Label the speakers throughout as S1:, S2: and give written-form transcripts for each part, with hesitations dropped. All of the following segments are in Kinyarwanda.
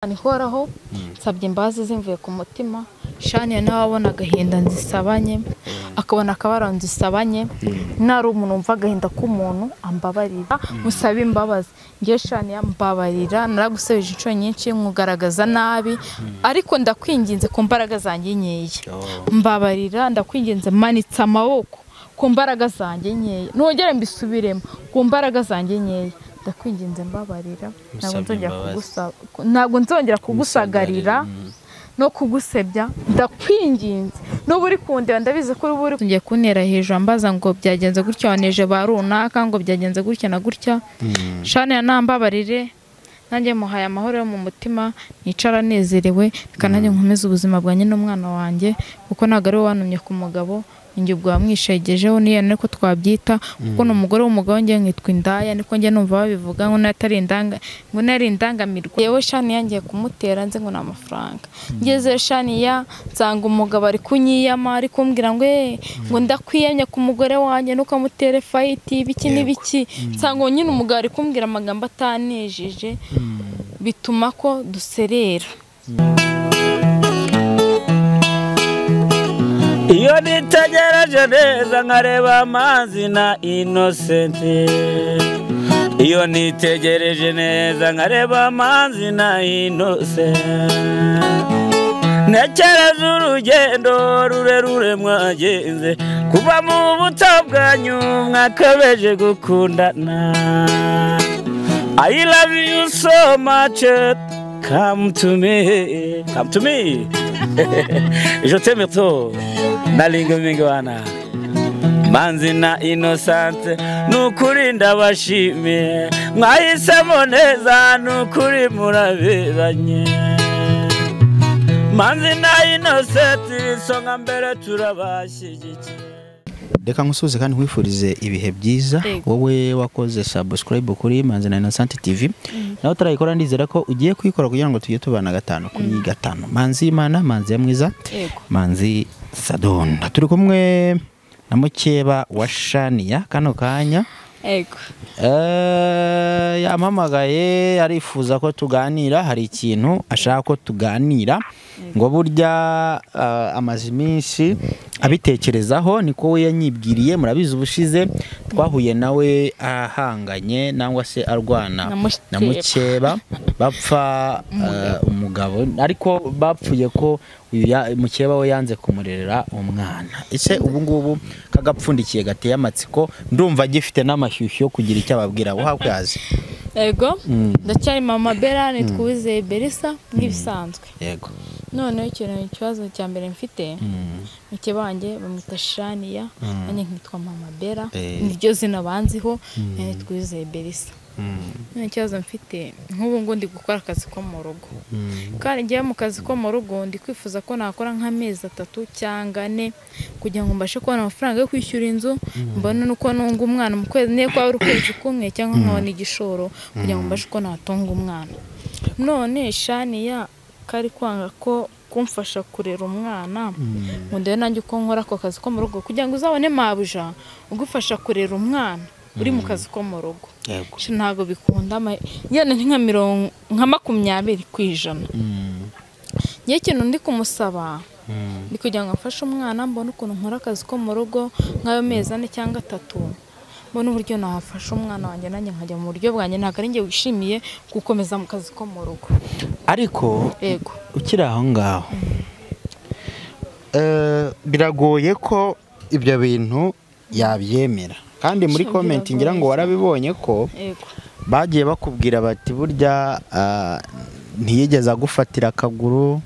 S1: Ihoraho nsabye imbabazi zimvuye ku mutima. Shania nawe abona agahinda nzisabanye, akabona akabara nzisabanye, nari umuntu wumva agahinda k'umuntu ambabarira, musabe imbabazi. Ngiye Shania mbabarira, naragusabije inshuro nyinshi nkugaragaza nabi, ariko ndakwinginze ku mbaraga zanjye nkeya. Mbabarira, ndakwinginze, manitse amaboko ku mbaraga zanjye nkeya, nongere mbisubiremo ku mbaraga zanjye nkeya. Ndakwinginze mbabarira, ntabwo nzongera kugusagarira no kugusebya, ndakwinginze. Nuba uri kundeba ndabizi ko uri ngiye kuntera hejuru ambaza ngo byagenze gutya waneje ba runaka, ngo byagenze gutya na gutya. Shania nambabarire, nanjye muhaye amahoro yo mu mutima, nicara nezerewe, reka nanjye nkomeze ubuzima bwanjye n'umwana wanjye, kuko ntabwo ari we wantumye ku mugabo, ninjye ubwo wamwishegejeho, niyo niko twabyita, kuko ni umugore w'umugabo, ngiye nkitwa indaya, niko njye numva babivuga ngo natari indanga, ngo nari indangamirwa. Yewe Shania ngiye kumutera nze ngo namafaranga. Ngeze Shania nsanga umugabo ari kunyiyama, ari kumbwira ngo ngo ndakwiyamye ku mugore wanjye nuko amutere fight biki n'ibiki. Nsanga nyine umugabo ari kumbwira amagambo atanejeje, bituma ko duserera.
S2: Iyo nitegereje neza nkareba amazi na Innocent, iyo nitegereje neza nkareba amazi na Innocent, ntekereza urugendo rurerure mwagenze kuva mu buto bwanyu mwakabeje gukundana. I love you so much, come to me, come to me. Je t'aime trop. Nalingo mingwana Manzi na Innocent, nukuri ndabashimiye, mwahisemo neza nukuri muraberanye. Manzi na Innocent isonga mbere turabashyigikiye.
S3: Reka nkusuze kandi nkwifurize ibihe byiza, wowe wakoze subscribe kuri Manzi na Innocent TV. Nawe utarayikora ndizera ko ugiye kuyikora kugira ngo tujye tubana 5 kuri 5. Manzi Imana, Manzi ya mwiza, Manzi Sadonda. Turi kumwe na mukeba wa Shania kano kanya.
S1: Yego.
S3: Yampamagaye arifuza ko tuganira, hari ikintu ashaka ko tuganira, ngo burya amaze iminsi abitekerezaho, niko we yanyibwiriye. Murabizi ubushize twahuye nawe ahanganye nangwa se arwana na mukeba bapfa umugabo, ariko bapfuye ko mukeba we yanze kumurerera umwana. Ese ubu ngubu kagapfundikiye gateye amatsiko, ndumva gifite n'amashyushyu yo kugira icyo ababwira. Uhakwaze.
S1: Yego, ndacyari mama Bella, nitwuze Berisa nk'ibisanzwe.
S3: Yego.
S1: None ikintu ikibazo cya mbere mfite, mukeba wanjye bamwita Shania, nanjye nkitwa mama Bella, niryo zina banziho, nitwuze Berisa. None ikibazo mfite nk'ubu ngo ndi gukora akazi ko mu rugo, kandi ngiye mu kazi ko mu rugo ndi kwifuza ko nakora nk'amezi 3 cyangwa 4 kugira ngo mbashe kubona amafaranga yo kwishyura inzu, mbone nuko nunga umwana mu kwezi, niyo kwa ukwezi kumwe cyangwa nkabona igishoro kugira ngo mbashe ko natunga umwana. None Shania kari kwanga ko kumfasha kurera umwana, ngo ndebe nanjye uko nkora ako kazi ko mu rugo kugira ngo uzabone mabuja ugufasha kurera umwana uri mu kazi ko mu rugo. Ntabwo bikunda, yene nka 20%. Ngiye ikintu ndi kumusaba ndi kugira ngo afashe umwana, mbone ukuntu nkora akazi ko mu rugo nk'ayo mezi 4 cyangwa 3, mbone uburyo nafasha umwana wanjye nanjye nkajya mu buryo bwanjye, ntabwo ari njye wishimiye gukomeza mu kazi ko mu rugo.
S3: Ariko
S1: yego,
S3: ukiri aho ngaho biragoye ko ibyo bintu yabyemera, kandi muri comment ngira ngo warabibonye ko bagiye bakubwira bati burya ntiyigeze agufatira akaguru.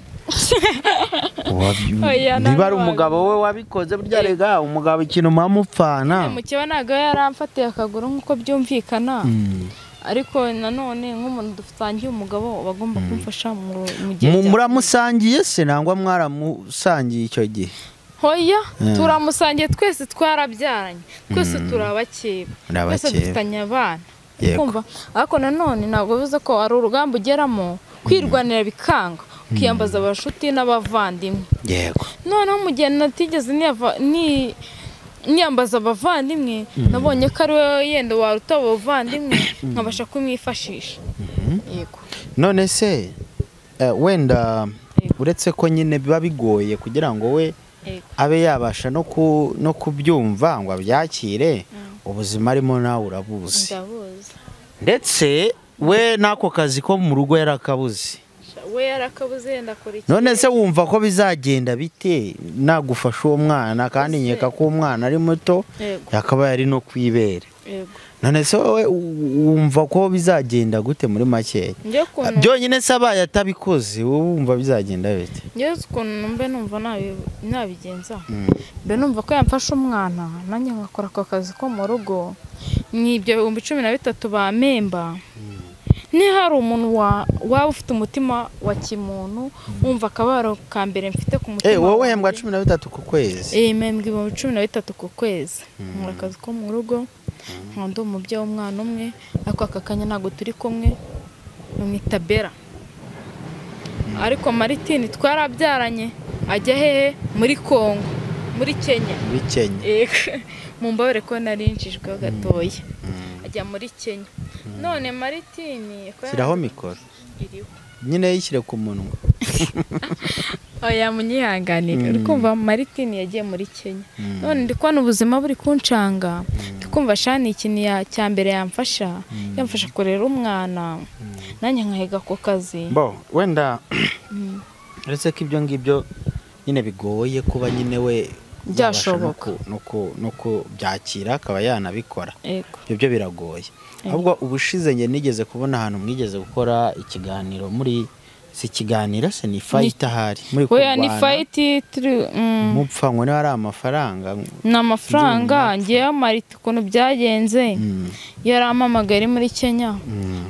S3: Niba ari umugabo we wabikoze, burya rega umugabo ikintu mwamupfana.
S1: Mukeba ntabwo yaramfatiye akaguru nkuko byumvikana, ariko nanone nk'umuntu dusangiye umugabo bagomba kumfasha mu gihe.
S3: Muramusangiye se nangwa mwaramusangiye icyo gihe?
S1: Hoya, turamusangiye twese, twarabyaranye twese, turabakeba twese, dufitanye abana. Kumva ariko nanone ntabwo bivuze ko ari urugamba ugeramo kwirwanira bikanga, ukiyambaza abashuti n'abavandimwe.
S3: Yego.
S1: Noneho mu gihe natigeze niyambaza abavandimwe, nabonye ko ari we yenda waruta abavandimwe nkabasha kumwifashisha. Yego.
S3: None se Wenda uretse ko nyine biba bigoye kugira ngo we abe yabasha no kubyumva ngo abyakire, ubuzima arimo nawe urabuzi. Ndetse we n'ako kazi ko mu rugo yarakabuze.
S1: We yarakabuze yenda akora iki?
S3: None se wumva ko bizagenda bite nagufasha uwo mwana, kandi nkeka ko umwana ari muto yakaba yari no kwibere. None se wowe wumva ko bizagenda gute muri make? Byonyine se abaye atabikoze wowe wumva bizagenda bite?
S1: Njye ukuntu mbe numva nabigenza. Mbe numva ko yamfasha umwana nanjye ngakora ako kazi ko mu rugo, n'ibyo 13,000 bamemba. Ni hari umuntu waba ufite umutima wa kimuntu wumva akabaro ka mbere mfite ku mutima.
S3: Wowe uhembwa 13 ku kwezi?
S1: Mpembwa 13,000 ku kwezi. Nkora akazi ko mu rugo, nkunda umubyeyi w'umwana umwe, ariko aka kanya ntabwo turi kumwe, bamwita Bella. Ariko Maritini twarabyaranye, ajya hehe? Muri Kongo, muri Kenya.
S3: Muri Kenya.
S1: Mumbabare ko narinjijweho gatoya. Ajya muri Kenya. None Maritini
S3: shyiraho mikoro nyine yishyire ku munwa.
S1: Oya munyihanganire. Uri kumva Maritini yagiye muri Kenya. None ndi kubona ubuzima buri kuncanga, ndi kumva shani ikintu cya mbere yamfasha kurera umwana, nanjye nkahiga ako kazi.
S3: Bo wenda uretse ko ibyo ngibyo nyine bigoye kuba nyine we
S1: byashoboka
S3: no kubyakira akaba yanabikora, ibyo biragoye. Ahubwo ubushize nge nigeze kubona ahantu mwigeze gukora ikiganiro muri si ikiganiro se ni fight ahari muri kurwana.
S1: Oya ni fight turi
S3: mupfa ngo niba ari amafaranga.
S1: Ni amafaranga. Ngewe Marita ukuntu byagenze, yarampamagaye ari muri Kenya.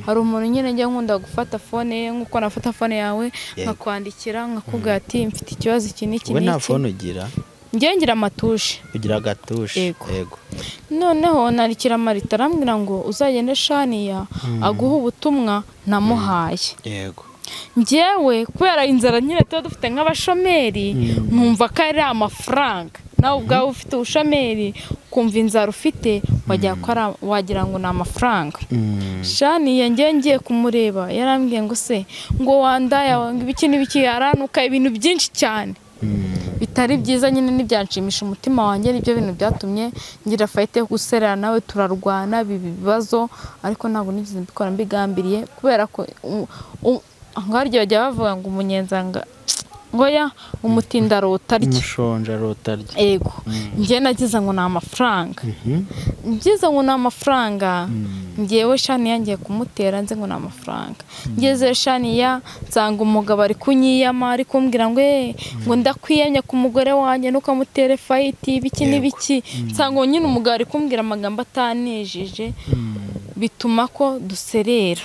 S1: Hari umuntu nyine njya nkunda gufata phone ye nkuko nafata phone yawe nkakwandikira nkakubwira ati mfite ikibazo iki n'iki
S3: n'iki. We nta phone ugira?
S1: Njye ngira amatushe.
S3: Ugira agatushe? Yego.
S1: Noneho narikira Marita arambwira ngo uzagende Shaniya aguha ubutumwa namuhaye.
S3: Yego.
S1: Njyewe kubera inzara nyine tuba dufite nk'abashomeri, nkumva ko ari amafaranga. Nawe ubwawe ufite ubushomeri ukumva inzara ufite wagira ngo ni amafaranga. Shaniya njye ngiye kumureba yarambwiye ngo se ngo wandaya ngo ibiki n'ibiki, yaranuka ibintu byinshi cyane bitari byiza nyine, ntibyanshimisha umutima wanjye. Nibyo bintu byatumye ngira fight yo guserera nawe, turarwana bibi bibazo, ariko ntabwo nigeze mbikora mbigambiriye, kubera ko ngaryo bajya bavuga ngo umunyenzanga ngoya umutinda rotarya,
S3: umushonja rotarya.
S1: Yego. Njye nagize ngo ni amafaranga, ngize ngo ni amafaranga. Ngewe Shaniya ngiye kumutera nze ngo ni amafaranga. Ngeze Shaniya nsanga umugabo ari kunyiyama, ari kumbwira ngo ngo ndakwiyamye ku mugore wanjye nukamutere fight ibiki n'ibiki. Nsanga nyine umugabo ari kumbwira amagambo atanejeje, bituma ko duserera.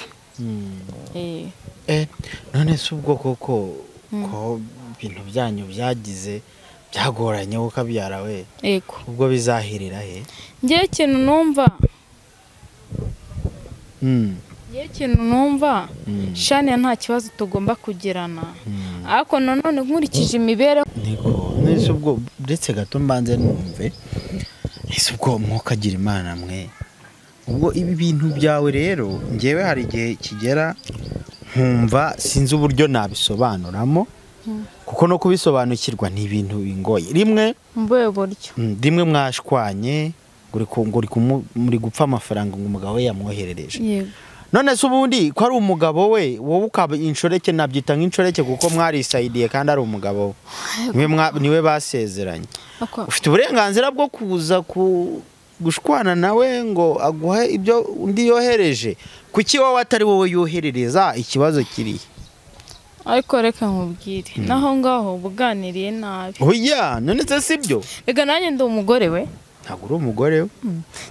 S3: None se ubwo koko ko ibintu byanyu byagize byagoranye ukabyara we?
S1: Yego.
S3: Ubwo bizahirira he?
S1: Ngiye ikintu numva, Shaniya nta kibazo tugomba kugirana, ariko nanone nkurikije imibereho.
S3: Niko nese ubwo uretse gato mbanze numve, ese ubwo mwuka agira Imana mwe, ubwo ibi bintu byawe rero ngewe hari igihe kigera nkumva sinzi uburyo nabisobanuramo, kuko no kubisobanukirwa ni ibintu bingoye. Rimwe
S1: mbuye buryo,
S3: rimwe mwashwanye ngo gupfa amafaranga ngo umugabo we yamwoherereje. None se ubundi ko ari umugabo we, wowe ukaba inshoreke, nabyita nk'inshoreke kuko mwarisayidiye kandi ari umugabo we, niwe basezeranye. Ufite uburenganzira bwo kuza gushwana nawe ngo aguhe ibyo undi yohereje. Kuki wowe atari wowe yoherereza? Ikibazo kiri
S1: ariko reka nkubwire, naho ngaho ubuganiriye nabi.
S3: Oya none se sibyo?
S1: Reka nanjye ndi umugore we.
S3: Ntabwo uri umugore we.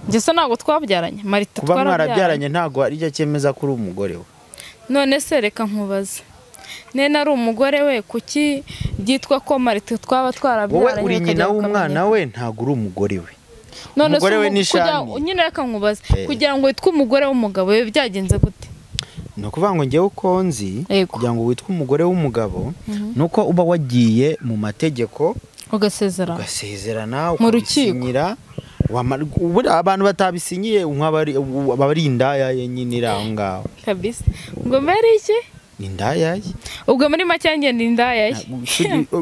S1: Njye se ntabwo twabyaranye, Marita
S3: kuba mwarabyaranye ntabwo ari cyo cyemeza ko uri umugore we.
S1: None se reka nkubaze, nene ari umugore we kuki byitwa ko Marita twaba twarabyaranye?
S3: Wowe uri nyina w'umwana we, ntabwo uri umugore we. Umugore we ni Shani.
S1: Nyine reka nkubaze, kugira ngo witwe umugore w'umugabo we byagenze gute?
S3: Ni ukuvuga ngo njyewe uko nzi, kugira ngo witwe umugore w'umugabo nuko uba wagiye mu mategeko ugasezerana
S1: mu rukiko.
S3: Abantu batabisinyiye bari indaya nyine iri aho ngaho
S1: kabisa. Ngo mbere iki?
S3: Ni indayaye.
S1: Ubwo muri make njye ni indayaye.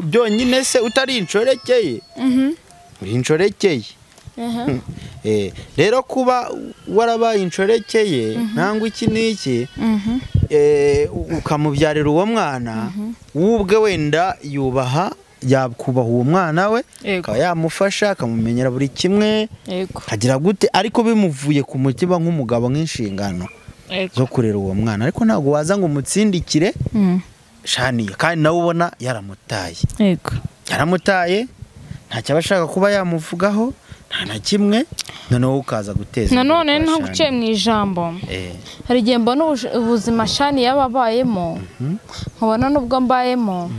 S3: Byonyine se utari incorekeye? Uri incorekeye. Rero kuba warabaye incorekeye nangwa iki n'iki, ukamubyarira uwo mwana, wubwe wenda yubaha, yakubaha uwo mwana we, akaba yamufasha akamumenyera buri kimwe, akagira gute, ariko bimuvuye ku mutima nk'umugabo nk'inshingano zo kurera uwo mwana. Ariko ntabwo waza ngo umutsindikire Shaniya, kandi nawe ubona yaramutaye. Yaramutaye, ntacyo aba ashaka kuba yamuvugaho nta na kimwe, noneho ukaza guteza.
S1: Nanone ntabwo uciye mu ijambo. Hari igihe mbona ubuzima Shani yababayemo, nkabona n'ubwo mbayemo,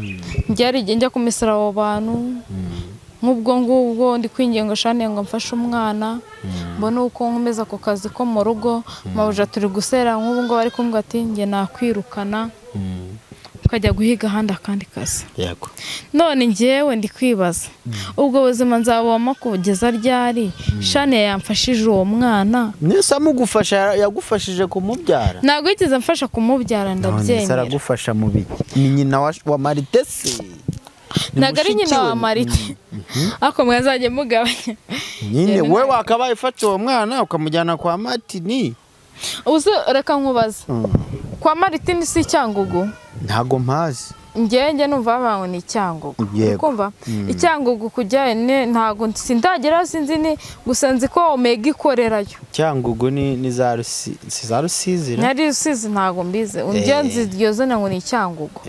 S1: njye hari igihe njya kumesera abo bantu, nk'ubwo ngubwo ndi kwinginga Shani ngo mfashe umwana, mbona uko nkomeza ku kazi ko mu rugo, mabuja turi gusera nk'ubu ngo bari kumbwira ati njye nakwirukana, ukajya guhiga ahandi akandi kazi.
S3: Yego.
S1: None njyewe ndi kwibaza ubwo buzima nzaboma kugeza ryari? Shani yamfashije uwo mwana.
S3: Nese amugufasha, yagufashije kumubyara?
S1: Ntabwo yigeze amfasha kumubyara, ndabyemera.
S3: None aragufasha mu biki? Ni nyina wa Marite se?
S1: Ntabwo ari nyina wa Marite. Ariko mwazajye mugabanya.
S3: Nyine we wakabaye ufata uwo mwana ukamujyana kwa Martini.
S1: Ubu reka nkubaze. Kwa Martini si Cyangugu?
S3: Ntago mpazi.
S1: Njye numva bavuga ni Cyangugu. Ukumva Icyangugu kujya ntago sindagera, sinzi ni gusa nzi ko Omega ikorerayo.
S3: Cyangugu ni za Rusizi.
S1: Nari Rusizi ntago mbizi. Njye nzi iryo zina ngo ni Cyangugu.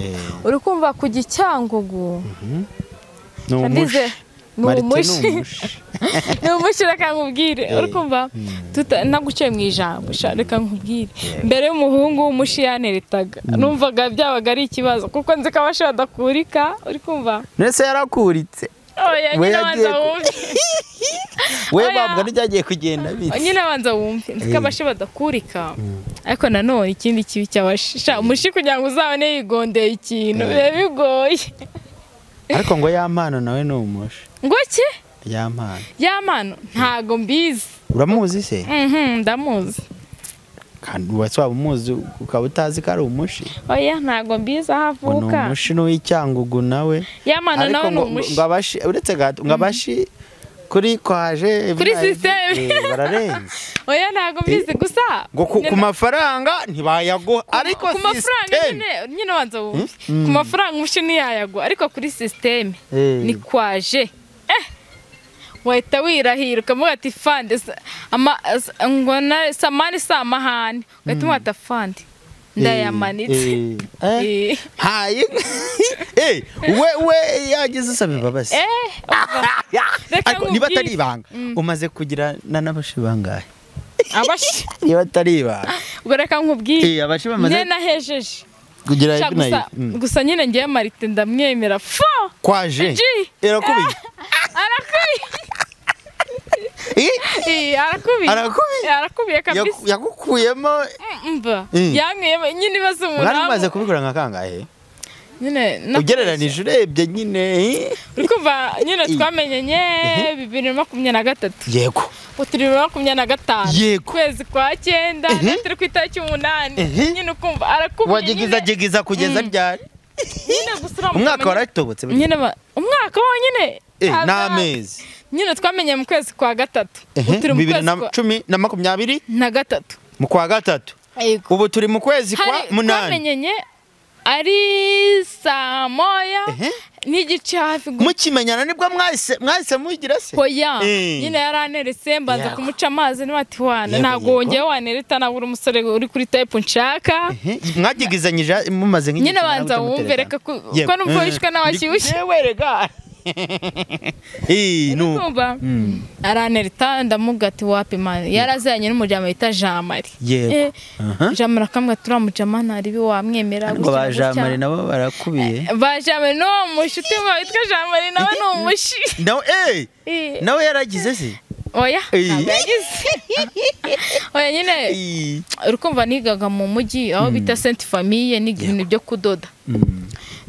S1: Uri kumva kujya Cyangugu?
S3: Ni umushi.
S1: Ni umushi, reka nkubwire. Uri kumva naguciye mu ijambo, reka nkubwire. Mbere y'umuhungu w'umushi yaneretaga, numvaga byabaga ari ikibazo kuko nzi ko abashi badakurika. Uri kumva?
S3: Nese yarakuritse.
S1: Oya, nyine abanza wumve.
S3: We babwa n'ibyagiye kugenda bitse.
S1: Nyine abanza wumve, nzi ko abashi badakurika. Ariko nanone ikindi kibi cy'abashi, umushi kugira ngo uzabone yigondeye ikintu biba bigoye.
S3: Ariko ngo Yampano nawe ni umushi.
S1: Ngo ki?
S3: Yampano.
S1: Yampano ntago mbizi.
S3: Uramuzi se?
S1: Ndamuzi.
S3: Kandi wese waba umuzi ukaba utazi ko ari umushi?
S1: Oya, ntago mbizi aho avuka.
S3: Ni umushi n'uw'Icyangugu nawe.
S1: Yampano nawe ni umushi.
S3: Ngo abashi uretse gato, ngo abashi kuri kwaje
S1: kuri system
S3: bararenze.
S1: Oya ntago mbizi gusa.
S3: Ngo ku mafaranga ntibayaguha, ariko
S1: ku mafaranga nyine wanza wumve. Ku mafaranga umushi ntiyayaguha, ariko kuri system ni kwaje. Wahita wirahira ukamuha ati fande ngo na samani samahani, ugahita umuha ati fande ndayamanitse.
S3: Hayi. We yagize usaba imbabazi. Ariko niba atari ibanga, umaze kugira n'abashi bangahe?
S1: Abashi
S3: niba atari ibanga.
S1: Ubwo reka nkubwire.
S3: Abashi bamaze
S1: nahejeje
S3: kugira ibinayi.
S1: Gusa nyine ngiye Marite ndamwemera. Fo
S3: kwaje. Irakubiye.
S1: Arakubiye. Arakubiye.
S3: Arakubiye.
S1: Arakubiye kabisa.
S3: Yagukuyemo
S1: mba. Yanyweye nyine baze umuntu.
S3: Mwari mumaze kubikora nka kangahe?
S1: Nyine
S3: ugereranije urebye nyine.
S1: Uri kumva nyine twamenyenye 2023.
S3: Yego.
S1: Turi 2025.
S3: Yego.
S1: Kwezi kwa 9 turi ku itariki 8. Nyine ukumva arakubiye.
S3: Wagigiza kugeza ryari?
S1: Nyine gusura
S3: umwaka waratobotse.
S1: Nyine umwaka wonyine.
S3: N'amezi.
S1: Nyine twamenye mu kwezi kwa gatatu. Turi mu kwezi kwa
S3: 2023
S1: na gatatu.
S3: Mu kwa gatatu. Ubu turi mu kwezi kwa 8.
S1: Twamenyenye ari saa 1 n'igice hafi.
S3: Mukimenyana nibwo mwahise mugira se?
S1: Oya, nyine yaraneretse mbanza kumuca amazi niba ati wana ntabwo wongeye wanereta nabura umusore uri kuri type nshaka.
S3: Mwagigizanyije mumaze nk'igihe.
S1: Nyine banza wumve reka ko numva wishwe n'abashyushye.
S3: Yewe rega. No.
S1: Aranereta ndamuga ati wapi man. Yarazanye n'umujama bita Jean Marie.
S3: Yego.
S1: Jean Marie akamwe turamujama ntari wamwemera
S3: gutya. Ngo ba Jean Marie nabo barakubiye.
S1: Ba Jean Marie no mushuti wawe witwa Jean Marie nawe ni umushi.
S3: Nawe nawe yaragize se?
S1: Oya, ntabwo yagize. Oya nyine urukumva nigaga mu mujyi aho bita Sainte Famille niga ibintu byo kudoda.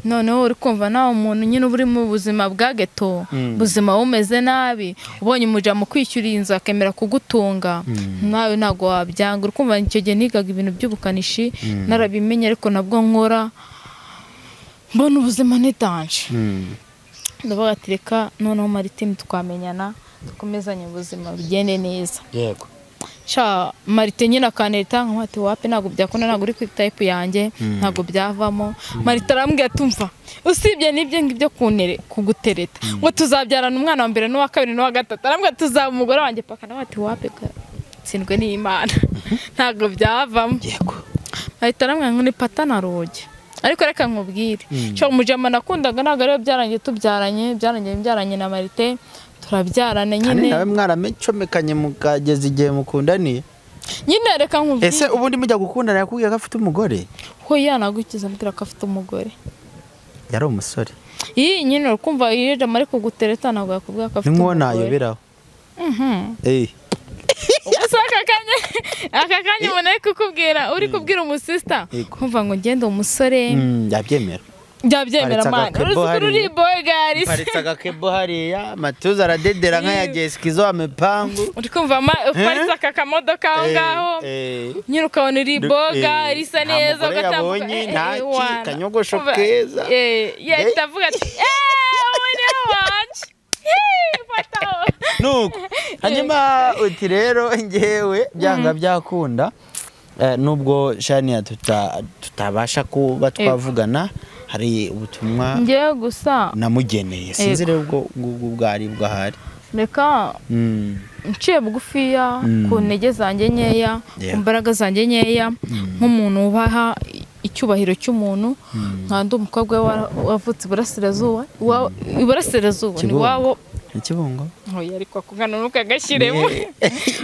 S1: Noneho uri kumva nawe umuntu nyine uri mu buzima bwa ghetto, buzima bumeze nabi, ubonye umuja mu kwishyura inzu akemera kugutunga, nawe ntago wabyanga. Uri kumva icyo gihe nigaga ibintu by'ubukanishi narabimenye, ariko nabwo nkora mbona ubuzima ni danger. Ndavuga ati reka noneho Martin twamenyana dukomezanye ubuzima bugende neza.
S3: Yego.
S1: Sha Martin nyine akaneta nkaho ati wapi ntabwo byakunda, ntabwo uri kuri type yanjye, ntabwo byavamo. Martin arambwira tumva usibye n'ibyo ngibyo kuntere kugutereta ngo tuzabyarana umwana wa mbere n'uwa kabiri n'uwa gatatu, arambwira tuzaba umugore wanjye paka. Nawe ati wapi tsindwe n'Imana ntabwo byavamo.
S3: Yego.
S1: Martin arambwira ngo ni pata na roge. Ariko reka nkubwire, sha umujama nakundaga ntabwo ariwe byarangiye tubyaranye, byarangiye na Martin turabyarana nyine.
S3: Nawe mwaramecomekanye mukageza igihe mukundaniye
S1: nyine. Reka nkubwire,
S3: ese ubundi mujya gukundana yakubwiye ko afite umugore?
S1: Hoya nagukiza mbwira ko afite umugore.
S3: Yari umusore.
S1: Iyi nyine ukumva iyo jama ari kugutereta ntabwo yakubwiye ko afite umugore.
S3: Nimwo nayoberaho.
S1: Gusa aka kanya umuntu ari kukubwira, uri kubwira umusista kumva ngo ngende umusore.
S3: Yabyemera.
S1: Byabyemera man. Uri boy gari.
S3: Paritse agakebo hariya, matuza aradedera nka ya Jessica amepangu.
S1: Uri kumva paritse aka kamodoka aho ngaho. Nyine ukabona uri boga risa neza
S3: ugatambuka. Nta kanyogosho keza.
S1: Yahita avuga ati ubu ni wanje.
S3: Nuko hanyuma uti rero ngewe byanga byakunda nubwo Shania tutabasha kuba twavugana, hari ubutumwa
S1: ngewe gusa
S3: namugeneye, sinzi rero ubwo ngubwo bwari bwahari.
S1: Reka nciye bugufiya ku ntege zanjye nkeya, ku mbaraga zanjye nkeya, nk'umuntu wubaha icyubahiro cy'umuntu, nka ndi umukobwa wavutse iburasirazuba, iburasirazuba ni wabo
S3: Ikibungo.
S1: Oya ariko akugana nukagashyiremo.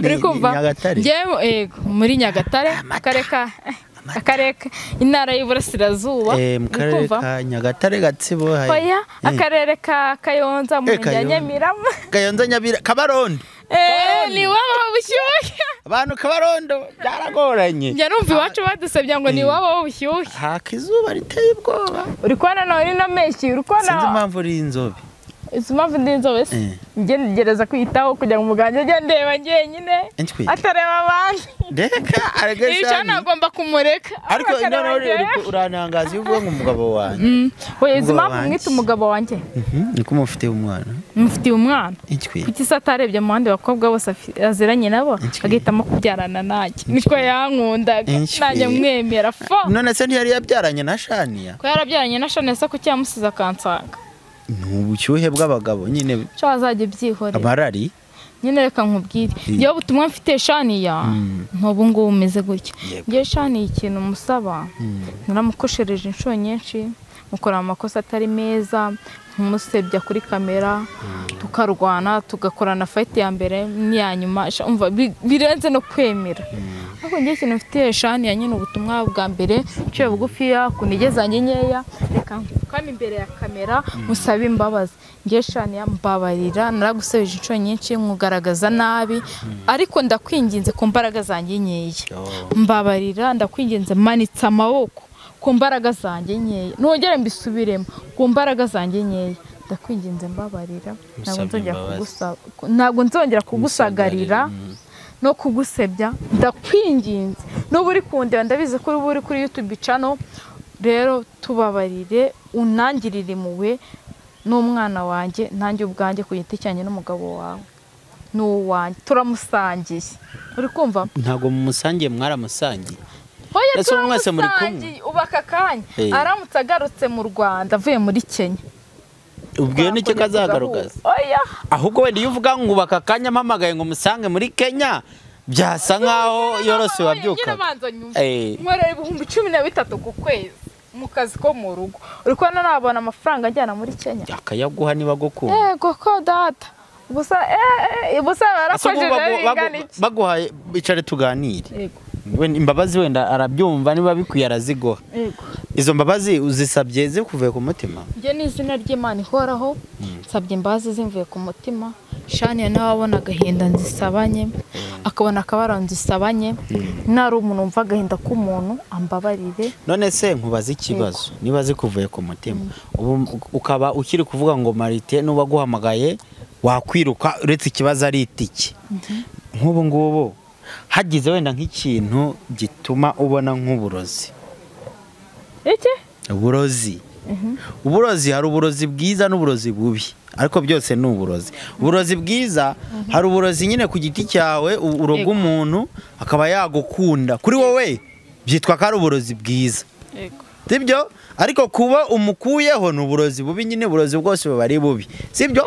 S1: Uri kumva ngewe yego muri Nyagatare, akareka intara y'Iburasirazuba,
S3: mu karere ka Nyagatare Gatsibo.
S1: Oya akarere ka Kayonza mu murenge wa Nyamirama.
S3: Kayonza Nyabira Kabarondo.
S1: Ni wabo bushyuhe.
S3: Abantu Kabarondo byaragoranye.
S1: Njya numva iwacu badusabye ngo ni wabo bushyuhe.
S3: Haka izuba riteye ubwoba.
S1: Uri kubona nawe ni na menshi, uri kubona.
S3: Sinzi impamvu uri inzobe.
S1: Izi mpamvu ndi inzobe se ngereza kwitaho kugira ngo umuganje ajye ndeba njyenyine atareba abandi.
S3: Reka arega
S1: nagomba kumureka.
S3: Ariko noneho urantangaza iyo uvuga ngo umugabo wanjye.
S1: Oya izi mpamvu mwita umugabo wanjye
S3: niko mufitiye umwana.
S1: Mufitiye umwana kuki se atarebye mu bandi bakobwa bose aziranye nabo agahitamo kubyarana nanjye? Niko yankundaga nanjye mwemera fo.
S3: None se ntiyari yabyaranye na Shania?
S1: Ko yarabyaranye na Shania se kuki yamusize akansanga?
S3: N'ubushyuhe bw'abagabo nyine
S1: cyo azajye byihorera
S3: amarari
S1: nyine. Reka nkubwire iyo butumwa mfite Shania ntubu ngubu umeze gutya. Ngiye Shania ikintu musaba, naramukoshereje inshuro nyinshi, mukora amakosa atari meza, nkumusebya kuri kamera, tukarwana tugakorana fight ya mbere n'iya nyuma, umva birenze no kwemera. Ariko ngiye ikintu mfite Shania nyine ubutumwa bwa mbere nciye bugufiya ku ntege zanjye nkeya, reka mfukame imbere ya kamera musabe imbabazi. Ngiye Shania mbabarira, naragusabije inshuro nyinshi nkugaragaza nabi, ariko ndakwinginze ku mbaraga zanjye nkeya, mbabarira, ndakwinginze, manitse amaboko ku mbaraga zanjye nkeya, nongere mbisubiremo ku mbaraga zanjye nkeya, ndakwinginze mbabarira, ntabwo nzongera kugusagarira no kugusebya, ndakwinginze. Nuba uri kundeba ndabizi ko uri kuri YouTube channel, rero tubabarire, unangirire impuhwe n'umwana wanjye, nanjye ubwanjye ku giti cyanjye n'umugabo wawe n'uwanjye turamusangiye. Uri kumva?
S3: Ntabwo mumusangiye, mwaramusangiye.
S1: Oya turamusangiye ubu aka kanya aramutse agarutse mu Rwanda avuye muri Kenya,
S3: ubwiye n'icyo kazagaruka.
S1: Oya
S3: ahubwo wenda iyo uvuga ngo ubaka kanya mpamagaye ngo musange muri Kenya, byasa nkaho yorose wabyuka.
S1: Nkorera 13,000 ku kwezi mu kazi ko mu rugo, uri kubona nabona amafaranga ajyana muri Kenya
S3: akayaguha niba agukunda.
S1: Yego ko data gusa gusa barakojeje bingana iki?
S3: Baguhaye icare tuganire. Imbabazi wenda arabyumva niba bikwiye araziguha. Izo mbabazi uzisabye zikuvuye ku mutima?
S1: Njye ni izina ry'Imana ihoraho, nsabye imbabazi zimvuye ku mutima. Shania nawe abona agahinda nzisabanye, akabona akabara nzisabanye, nari umuntu wumva agahinda k'umuntu ambabarire.
S3: None se nkubaza ikibazo niba zikuvuye ku mutima, ubu ukaba ukiri kuvuga ngo Marite nuba guhamagaye wakwiruka, uretse ikibazo ari itike. Nk'ubu ngubu hagize wenda nk'ikintu gituma ubona nk'uburozi.
S1: Iki?
S3: Uburozi. Uburozi, hari uburozi bwiza n'uburozi bubi, ariko byose ni uburozi. Uburozi bwiza, hari uburozi nyine ku giti cyawe uroga umuntu akaba yagukunda, kuri wowe byitwa ko ari uburozi bwiza, sibyo? Ariko kuba umukuyeho ni uburozi bubi nyine, uburozi bwose buba ari bubi, sibyo?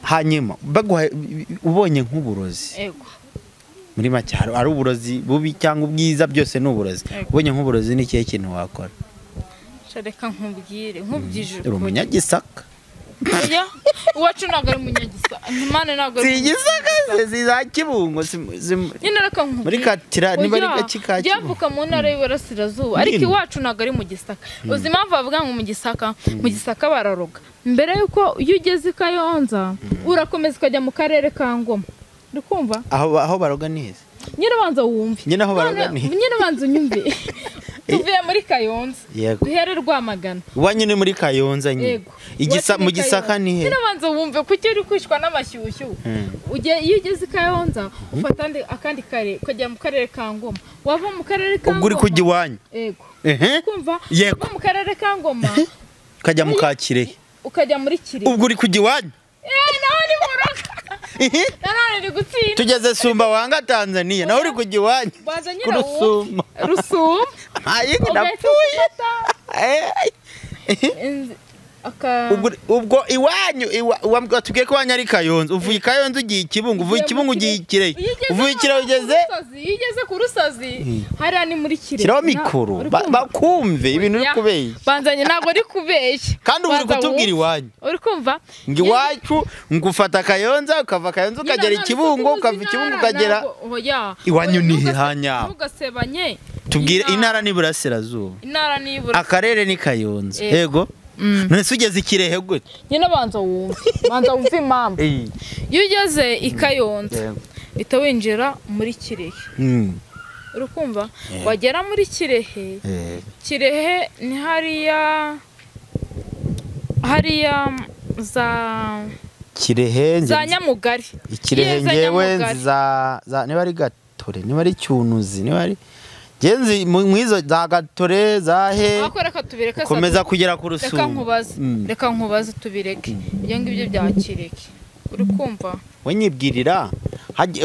S3: Hanyuma ubonye nk'uburozi muri make, hari uburozi bubi cyangwa ubwiza, byose ni uburozi. Ubonye nk'uburozi ni ikihe kintu wakora?
S1: Reka nkubwire, nkubwije
S3: uri umunyagisaka.
S1: Oya, uwacu ntabwo ari umunyagisaka, Imana ntabwo ari
S3: Igisaka za Kibungo,
S1: nyine reka nkubwire
S3: muri Katira niba ari gakika
S1: Kibungo mu ntara y'Iburasirazuba, ariko iwacu ntabwo ari mu Gisaka. Uzi impamvu bavuga ngo mu Gisaka? Mu Gisaka bararoga. Mbere yuko iyo ugeze i Kayonza urakomeza ukajya mu karere ka Ngoma, uri kumva
S3: aho baroga ni heza?
S1: Nyine banza wumve,
S3: nyine aho baroga ni
S1: nyine banza unyumve. Tuvuye muri Kayonza duhere Rwamagana,
S3: iwanyu ni muri Kayonza nyine. Mu Gisaka ni he?
S1: Nyine banza wumve, kuki uri kwishwa n'amashyushyu. Iyo ugeze i Kayonza ufata akandi kare ukajya mu karere ka Ngoma, wava mu karere ka Ngoma
S3: ubwo uri kujya iwanyu.
S1: Yego. Kumva wava mu karere ka Ngoma
S3: ukajya mu Kakirehe,
S1: ukajya muri Kirehe,
S3: ubwo uri kujya iwanyu.
S1: Nawe ni muroga. Nanone ni gutsinda.
S3: Tugeze Sumba wanga Tanzania, nawe uri kujya iwanyu.
S1: Ku
S3: Rusuma.
S1: Rusuma.
S3: Ayi ndapfuye. Ubwo iwanyu watubwiye ko iwanyu ari Kayonza, uvuye i Kayonza ugiye Kibungo, uvuye Kibungo ugiye Kirehe, uvuye Kirehe ugeze
S1: iyo ugeze ku Rusazi hariya ni muri Kirehe.
S3: Shyiraho mikoro bakumve ibintu uri kubeshya.
S1: Banzanye ntabwo uri kubeshya.
S3: Kandi ubu uri kutubwira iwanyu.
S1: Uri kumva?
S3: Ngo iwacu ngufata Kayonza, ukava Kayonza ukagera Kibungo, ukava Kibungo ukagera iwanyu ni hanya.
S1: Ntugasebanye.
S3: Tubwire intara ni Burasirazuba.
S1: Intara ni Burasirazuba.
S3: Akarere ni Kayonza. Yego. None se ugeze Kirehe gute?
S1: Nyine banza wumve, banza wumve impamvu. Iyo ugeze i Kayonza uhita winjira muri Kirehe. Uri kumva? Wagera muri Kirehe, Kirehe ni hariya hariya za
S3: Kirehe
S1: za Nyamugari.
S3: Ikirehe ngewe za niba ari Gatore, niba ari Cyunuzi, niba ari Genzi mwizo za Gatore za he komeza kugera ku Rusumo.
S1: Reka nkubaze tubireke ibyo ngibyo bya Kireke. Uri kumva?
S3: We nyibwirira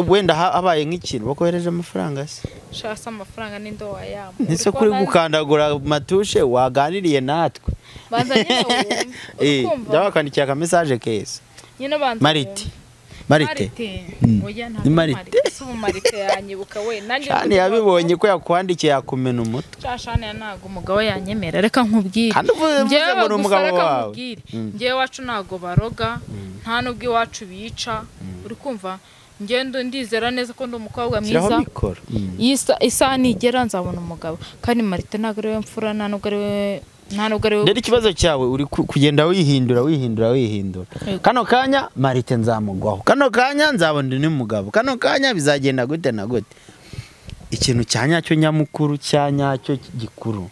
S3: wenda habaye nk'ikintu bakohereje amafaranga se.
S1: Shasa amafaranga n'indo wayama.
S3: Nise kuri gukandagura matushe waganiriye natwe.
S1: Banza nyine wumve.
S3: Ndabakandikiye aka message keza.
S1: Nyine banza.
S3: Marite. Marite.
S1: Oya ntabwo Marite. Si Marite yanyibuka we nanjye.
S3: Shani yabibonye ko yakwandikiye yakumena umutwe.
S1: Shani ntago umugabo yanyemera, reka nkubwire.
S3: Kandi uvuze ngo ni umugabo wawe.
S1: Ngewe wacu ntago baroga, nta nubwo iwacu bica. Uri kumva? Ngendo ndizera neza ko ndi umukobwa mwiza. Isaha nigera nzabona umugabo. Kandi Marite ntago ari we mfura, nta nubwo ari we.
S3: Rero ikibazo cyawe uri kugenda wihindura wihindura wihindura. Kano kanya Marite nzamugwaho, kano kanya nzabona undi mugabo, kano kanya bizagenda gute na gute. Ikintu cya nyacyo nyamukuru cya nyacyo gikuru,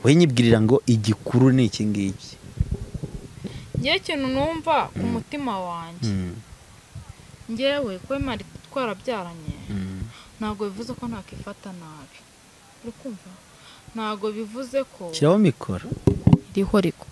S3: we nyibwirira ngo igikuru ni iki ngiki.
S1: Ngewe ikintu numva ku mutima wanjye, ngewe ko Marite twarabyaranye ntabwo bivuze ko ntakifata nabi. Uri kumva? Ntago bivuze ko
S3: shyiraho mikoro
S1: iriho riko.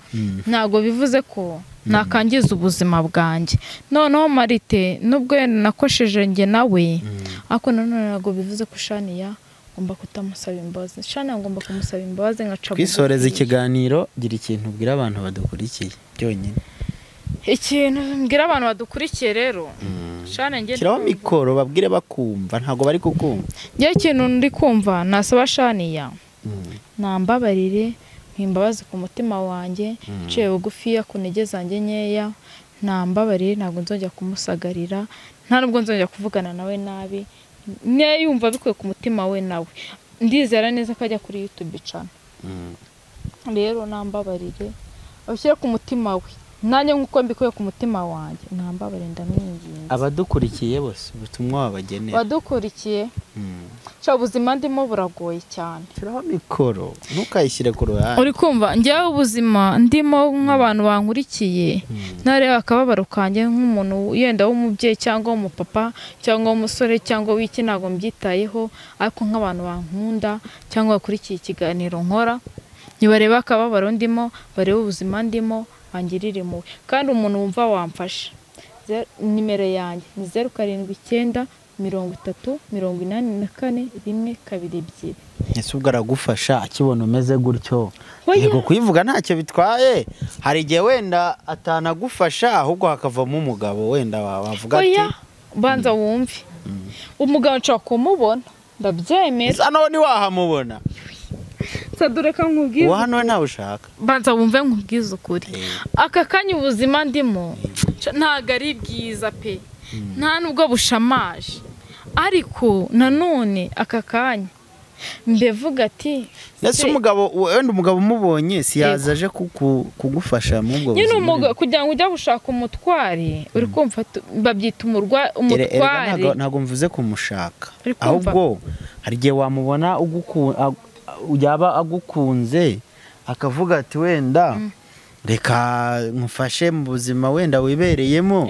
S1: Ntago bivuze ko nakangiza ubuzima bwanjye. Noneho Marite nubwo nakosheje nge nawe, ariko nanone ntago bivuze ko Shania ngomba kutamusaba imbabazi. Shania ngomba kumusaba imbabazi nkaca.
S3: Twisoreza ikiganiro, gira ikintu ubwira abantu badukurikiye byonyine.
S1: Ikintu mbwira abantu badukurikiye rero, Shania nge
S3: shyiraho mikoro babwire bakumva, ntago bari kukumva.
S1: Nge ikintu ndi kumva nasaba Shania nambabarire, nkimbabazi ku mutima wanjye, nciye bugufiya ku ntege zanjye nkeya, nambabarire, ntabwo nzongera kumusagarira, nta nubwo nzongera kuvugana nawe nabi. Niyo yumva bikuye ku mutima we nawe, ndizera neza ko ajya kuri YouTube channel. Rero nambabarire, abishyire ku mutima we. Nanjye nk'uko mbikuye ku mutima wanjye ntambabare, ndamwinginze.
S3: Abadukurikiye bose ubutumwa wabagenera?
S1: Abadukurikiye, cyo ubuzima ndimo buragoye cyane.
S3: Shyiraho mikoro, ntukayishyire ku ruhande.
S1: Uri kumva, njyewe ubuzima ndimo nk'abantu bankurikiye, nareba akababaro kanjye nk'umuntu yenda w'umubyeyi cyangwa w'umupapa cyangwa w'umusore cyangwa w'iki, ntabwo mbyitayeho, ariko nk'abantu bankunda cyangwa bakurikiye ikiganiro nkora, nibareba akababaro ndimo, barebe ubuzima ndimo, bangirire impuhwe. Kandi umuntu wumva wamfasha, nimero yanjye ni 079 30 84 122.
S3: Ese ubwo aragufasha akibona umeze gutyo?
S1: Oya.
S3: Yego, kuyivuga ntacyo bitwaye. Hari igihe wenda atanagufasha, ahubwo hakavamo umugabo wenda wavuga ati
S1: Oya, banza wumve. Umugabo nshobora kumubona, ndabyemera.
S3: Ese hano ntiwahamubona?
S1: Sadureka nkubwize.
S3: Uwo hano we ntawe ushaka.
S1: Banza wumve nkubwize ukuri. Aka kanya ubuzima ndimo ntabwo ari bwiza pe, nta nubwo bushamaje, ariko nanone aka kanya mbevuga ati
S3: Ese umugabo wenda, umugabo umubonye si yaza aje kugufasha muri ubwo
S1: nyine
S3: buzima
S1: umugabo
S3: urimo?
S1: Kugira ngo ujye gushaka umutware, uri kumva, babyita
S3: Erega
S1: umutware.
S3: Ntabwo mvuze kumushaka,
S1: Uri kumva?
S3: ahubwo hari igihe wamubona yaba agukunze, akavuga ati wenda reka nkufashe mu buzima wenda wibereyemo,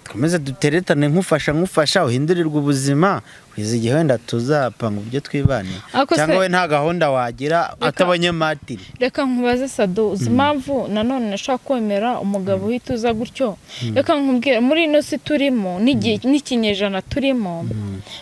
S3: twemeze duteretane, nkufasha nkufasha uhindurirwe ubuzima, kugeza igihe wenda tuzapanga ibyo twibanira.
S1: Ariko se-
S3: Cyangwa we nta gahunda wagira atabonye matiri?
S1: Reka nkubaze Sado, uzi impamvu nanone nashaka kwemera umugabo uhita uza gutyo? Reka nkubwire, muri ino si turimo n'ikinyejana turimo,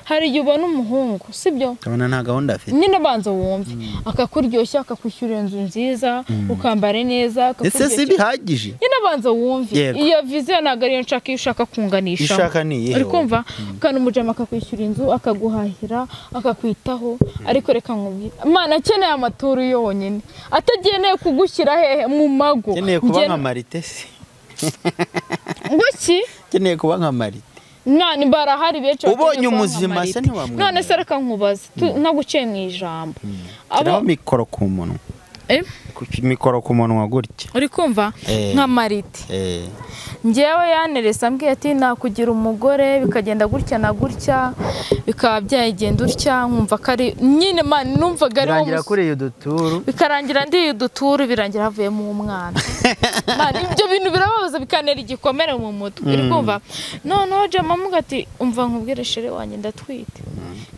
S1: hari igihe ubona umuhungu, sibyo?
S3: Ukabona nta gahunda afite.
S1: Nyine banza wumve, akakuryoshya, akakwishyurira inzu nziza, ukambara neza,
S3: Ese si
S1: akakuryoshya.
S3: bihagije?
S1: Nyine banza wumve.
S3: Yego.
S1: Iyo viziyo ntabwo ariyo nshaka. Iyo ushaka kunganisha,
S3: Iyo ushaka ni iyihe
S1: uri
S3: wowe?
S1: kumva, ukana umujama akakwishyura inzu, akaguhahira, akakwitaho, ariko reka nkubwire, Imana akeneye amaturo yonyine, atageneye kugushyira hehe mu mago.
S3: Ukeneye kuba nka Marite se?
S1: Nguki?
S3: Ukeneye kuba nka Marite?
S1: Nani, barahari benshi
S3: Ubonye
S1: bakeneye kuba nka
S3: umuzima se
S1: Marite.
S3: ntiwamwemera?
S1: None se reka nkubaze, ntaguciye mu ijambo.
S3: Shyiraho mikoro ku munwa. Mikoro ku munwa gutya.
S1: Uri kumva, nka Marite, njyewe yanerese ambwiye ati nakugira umugore, bikagenda gutya na gutya, bikaba byagenda utya, nkumva ko ari nyine man, numvaga ari wo
S3: Birangira kuri iyo duturu.
S1: Bikarangira ndiye uduturu, birangira havuyemo umwana. Man, ibyo bintu birababaza, bikanera igikomere mu mutwe. Uri kumva, noneho jama amuga ati umva nkubwire chérie wanjye, ndatwite.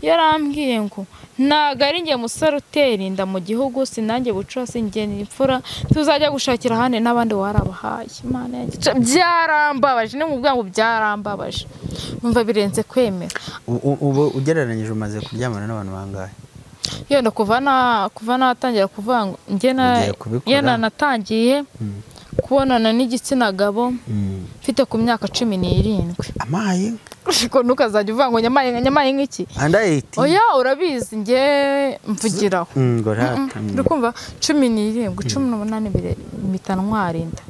S1: Yarambwiye ngo ntago ari njye musore utera inda mu gihugu, sinanjye bucura, sinjye imfura, tuzajya gushakira ahandi n'abandi warabahaye. Imana yanjye, byarambabaje, ni mu bwangu byarambabaje, numva birenze kwemera.
S3: Ubu ugereranyije umaze kuryamana n'abantu bangahe?
S1: Yenda kuva natangira kuvuga ngo njye na
S3: Ugiye kubikora?
S1: yenda natangiye kubonana n'igitsina gabo mfite ku myaka 17.
S3: Amaye.
S1: Ariko ntukazajya uvuga ngo nyamaye nyamaye nk'iki.
S3: Anda 18.
S1: Oya, urabizi njye mvugiraho.
S3: Ngo rata.
S1: Uri kumva, 17, 18 mpita ntwara inda.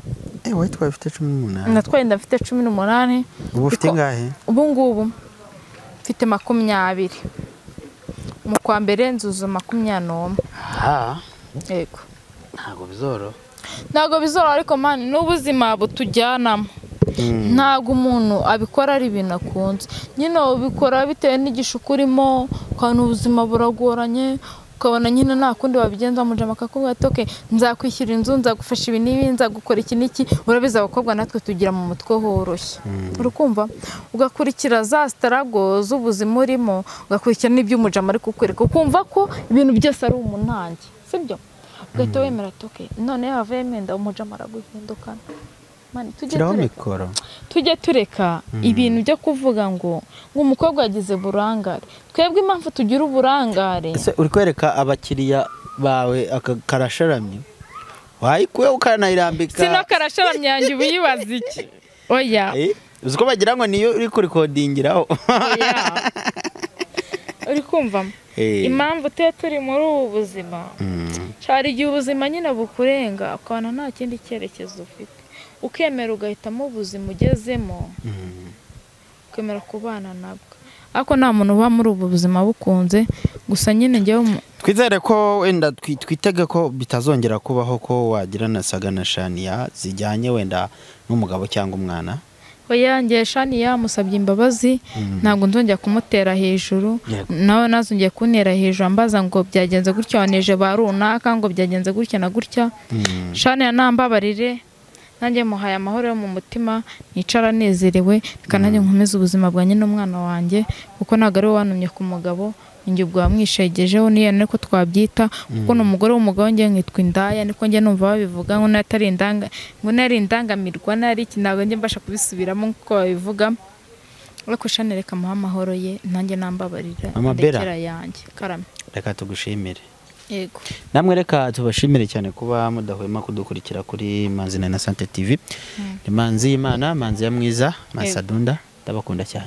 S3: Witwaye ufite 18?
S1: Natwaye inda mfite 18.
S3: Ubu ufite ingahe?
S1: Ubu ngubu mfite 20. Mu kwa mbere nzuza 21.
S3: Ha.
S1: Yego.
S3: Ntabwo bizoro.
S1: Ntabwo bizoroha, ariko man, n'ubuzima butujyanamo. Ntabwo umuntu abikora ari ibintu akunze. Nyine ubikora bitewe n'igishuko urimo, ukabona ubuzima buragoranye, ukabona nyine nta kundi wabigenza, mujama akakubwira ati okay, nzakwishyura inzu, nzagufasha ibi n'ibi, nzagukora iki n'iki. Urabizi abakobwa natwe tugira mu mutwe horoshye. Uri kumva, ugakurikira za sitarago z'ubuzima urimo, ugakurikira n'ibyo umujama ari kukwereka, ukumva ko ibintu byose ari umunange, sibyo? Ugahita wemera ati okay, none havuyemo inda, umujama araguhindukana. Mani, tujye
S3: Shyiraho
S1: tureka.
S3: mikoro.
S1: Tujye tureka ibintu byo kuvuga ngo umukobwa yagize burangare. Twebwe impamvu tugira uburangare,
S3: Ese uri kwereka abakiriya bawe aka karasharamye? Wayikuye ukanayirambika.
S1: Sino karasharamye yanjye uba uyibaza iki? Oya.
S3: Uzi ko bagira ngo niyo uri kurikodingiraho.
S1: Oya. Uri kumva, impamvu tuba turi muri ubu buzima, hari igihe ubuzima nyine bukurenga, ukabona nta kindi cyerekezo ufite, ukemera ugahitamo ubuzima ugezemo, ukemera kubana nabwo. Ariko nta muntu uba muri ubu buzima bukunze. Gusa nyine njyewe
S3: Twizere ko wenda twitege ko bitazongera kubaho ko wagirana saga na Shania zijyanye wenda n'umugabo cyangwa umwana.
S1: Oya, njye Shania musabye imbabazi, ntabwo nzongera kumutera hejuru, nawe nazongeye kuntera hejuru ambaza ngo byagenze gutya waneje ba runaka, ngo byagenze gutya na gutya. Shania nambabarire, nanjye muhaye amahoro yo mu mutima, nicara nezerewe, reka nanjye nkomeze ubuzima bwanjye n'umwana wanjye, kuko ntabwo ari we wantumye ku mugabo, njye ubwo wamwishegejeho niyo niko twabyita, kuko ni umugore w'umugabo, njye nkitwa indaya, niko njye numva babivuga, ngo natari indanga, ngo nari indangamirwa, nari iki, ntabwo njye mbasha kubisubiramo nkuko babivuga. Ariko Shania reka muhe amahoro ye, nanjye nambabarira ndekera yanjye. Karame,
S3: reka tugushimire.
S1: Yego.
S3: Namwe reka tubashimire cyane kuba mudahwema kudukurikira kuri Manzi na Sante TV. Ni Manzi y'Imana, Manzi ya Mwiza, Masadunda, ndabakunda cyane.